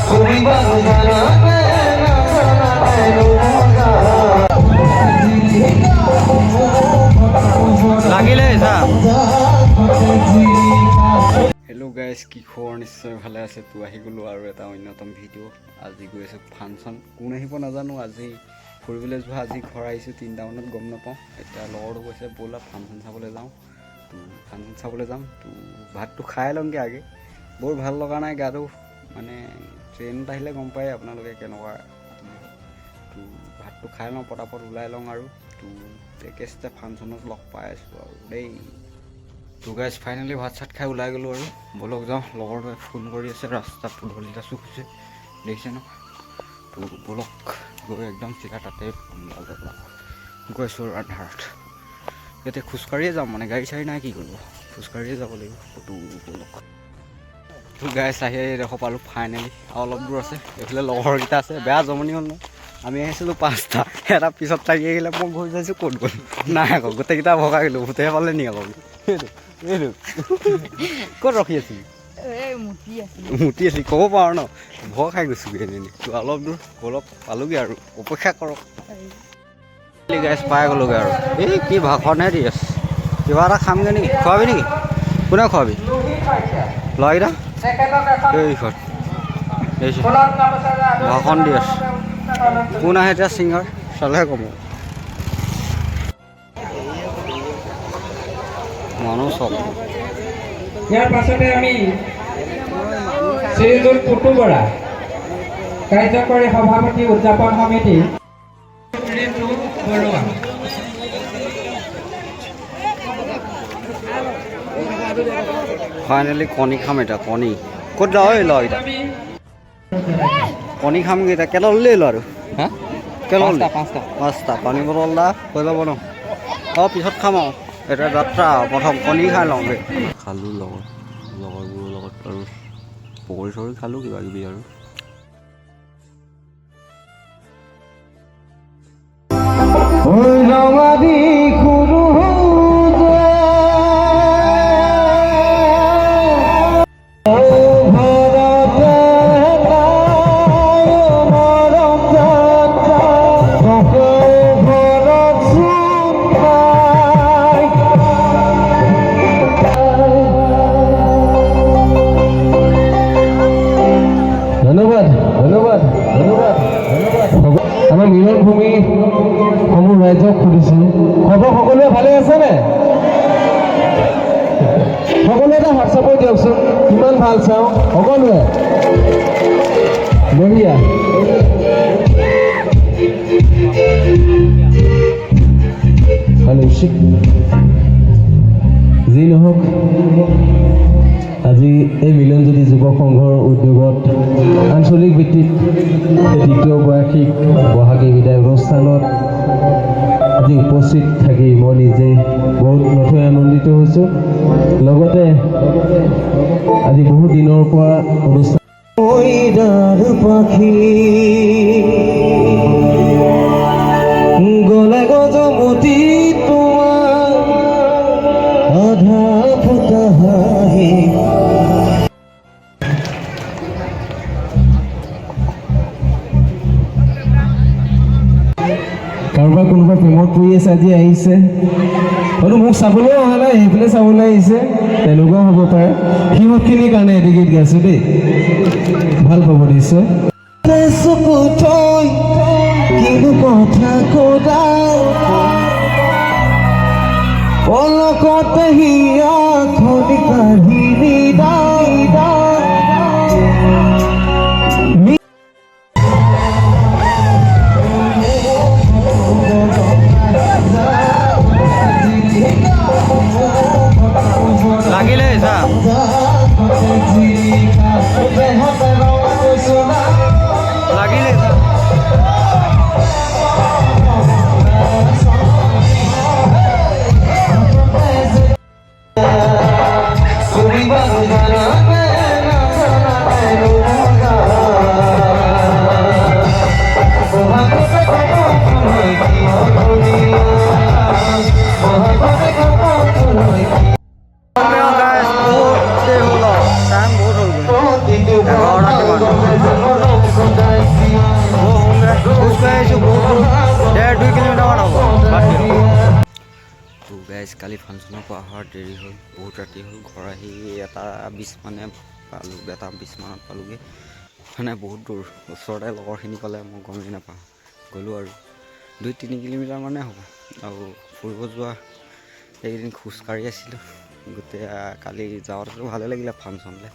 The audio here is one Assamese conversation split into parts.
তুমি বাৰু জানানে নাজানানে নুবুজা। লাগিলে যা। হেল্ল' গাইজ, কি খবৰ? নিশ্চয় ভালে আছে। তো আহি গ'লোঁ আৰু এটা অন্যতম ভিডিঅ'। আজি গৈ আছোঁ ফাংচন। কোন আহিব নাজানো। আজি ফুৰিবলৈ যোৱা, আজি ঘৰ আহিছোঁ 3টামানত, গম নাপাওঁ। এতিয়া লগৰটো কৈছে, ব'লা ফাংচন চাবলৈ যাওঁ। তো ফাংচন চাবলৈ যাম। তো ভাতটো খাই লওঁগৈ আগে। বৰ ভাল লগা নাই গাটো, মানে ট্ৰেইনত আহিলে গম পায় আপোনালোকে কেনেকুৱা কি হয়। তো ভাতটো খাই লওঁ, পটাপট ওলাই লওঁ আৰু তো একেচতে ফাংচনত লগ পাই আছোঁ আৰু দেই। তো গাইজ, ফাইনেলি ভাত চাত খাই ওলাই গ'লোঁ আৰু ব'লক যাওঁ। লগৰটোৱে ফোন কৰি আছে, ৰাস্তাত পদূলিত আছোঁ কৈছে, দেখিছে ন? তো ব'লক গৈ একদম চিধা তাতে গৈছোঁ আৰু আন্ধাৰত এতিয়া খোজকাঢ়িয়ে যাম, মানে গাড়ী চাড়ী নাই, কি কৰিব, খোজকাঢ়িয়ে যাব লাগিব। তো ব'লক। তো গাইজ, আহি এডোখৰ পালোঁ ফাইনেলি, আৰু অলপ দূৰ আছে। এইফালে লগৰকেইটা আছে। বেয়া জমনি হ'ল ন? আমি আহিছিলোঁ পাঁচটা, এটা পিছত থাকি আহিলে। মই ঘূৰি চাইছোঁ, ক'ত গ'ল, নাই আকৌ। গোটেইকেইটা ভগাই গ'লোঁ। ভূতেহে পালে নি আকৌ? এইটো এইটো ক'ত ৰখি আছিলি? মুতি আছিলি, ক'ব পাৰ ন? ভয় খাই গৈছোগৈ এনেই এনেই। তো অলপ দূৰ ব'লক, পালোগৈ আৰু, অপেক্ষা কৰক। গাইজ, পাই গ'লোগৈ আৰু। এই কি ভাষণহে দি আছে। কিবা এটা খামগৈ নেকি? খোৱাবি নেকি? কোনে খোৱাবি? ল'ৰাকেইটা এইখন দেখিছে, ভাষণ দি আছে। কোন আহে এতিয়া ছিংগাৰ চালেহে ক'ব। মানুহ চব। ইয়াৰ পাছতে আমি শ্ৰীযুত পুতু বৰা, কাৰ্যকৰী সভাপতি, উদযাপন সমিতি, ঋতু বৰুৱা। ফাইনেলি কণী খাম এতিয়া। কণী ক'ত যাওঁ এই ল'ৰাকেইটা? কণী খামগৈ এতিয়া। কেইটা ল'লি ল'ৰাটো? হা? কেইটা ল'লি? পাঁচটা। পাঁচটা। পানী বটল এটা হৈ যাব ন? অঁ, পিছত খাম আৰু। এতিয়া যাত্ৰা আৰু প্ৰথম কণী খাই লওঁগৈ। খালোঁ লগৰ লগৰবোৰৰ লগত আৰু পকৰি চকৰি খালোঁ, কিবা কিবি আৰু। ৰঙাদি সৰু। ধন্যবাদ, ধন্যবাদ, ধন্যবাদ, ধন্যবাদ। আমাৰ মিলন ভূমি সমূহ ৰাইজক সুধিছোঁ, খবৰ সকলোৱে ভালে আছেনে? সকলোৱে এটা হাত চাপৰি দিয়কচোন, কিমান ভাল চাওঁ সকলোৱে। বঢ়িয়া। হেল্ল'। যি নহওক, আজি এই মিলনজ্যোতি যুৱক সংঘৰ উদ্যোগত আঞ্চলিক ভিত্তিত এই দ্বিতীয় বাৰ্ষিক বহাগী বিদায় অনুষ্ঠানত আজি উপস্থিত থাকি মই নিজে বহুত নথৈ আনন্দিত হৈছোঁ। লগতে আজি বহুত দিনৰ পৰা অনুষ্ঠান পাখি গলে গজমতি তোমাৰ আধা ফুটা হাঁহি। কাৰোবাৰ কোনোবা প্ৰেমত পৰি আছে, আজি আহিছে। হয়তো মোক চাবলৈও অহা নাই, সেইফালে চাবলৈ আহিছে, তেনেকুৱাও হ'ব পাৰে। সিহঁতখিনিৰ কাৰণে এটি গীত গাইছোঁ দেই, ভাল পাব নিশ্চয়। চকু থৈ কিনো কথা কদা, পলকতে হিয়া খনি কাহিনী দাই। লাগিলে যা। লাগিলে যা। 11টা কিমান। খোজকাঢ়ি আহিছোঁ বহুত দূৰ, 1.5-2 কিলোমিটাৰমান হ'ব। তো গাইজ, কালি ফাংচনৰ পৰা অহাৰ দেৰি হ'ল, বহুত ৰাতি হ'ল। ঘৰ আহি 1টা 20 মানে পালোঁ, 1টা 20 মানত পালোঁগৈ। মানে বহুত দূৰ, ওচৰতে লগৰখিনি ক'লে, মই গমেই নাপাওঁ। গ'লোঁ আৰু 2-3 কিলোমিটাৰ মানে হ'ব। আৰু ফুৰিব যোৱা এইকেইদিন খোজকাঢ়ি আছিলোঁ গোটেই। কালি যাওঁতেতো ভালেই লাগিলে ফাংচনলৈ,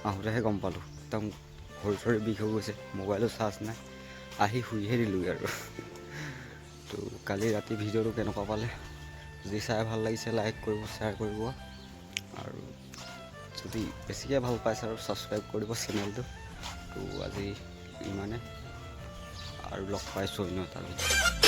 আহোঁতেহে গম পালোঁ একদম ভৰি চৰি বিষ হৈ গৈছে। মোবাইলো চাৰ্জ নাই, আহি শুইহে দিলোঁগৈ আৰু। তো কালি ৰাতি ভিডিঅ'টো কেনেকুৱা পালে? যদি চাই ভাল লাগিছে, লাইক কৰিব, শ্বেয়াৰ কৰিব আৰু যদি বেছিকৈ ভাল পাইছে আৰু ছাবস্ক্ৰাইব কৰিব চেনেলটো। তো আজি ইমানে আৰু, লগ পাইছোঁ অন্য এটা ভিডিঅ'।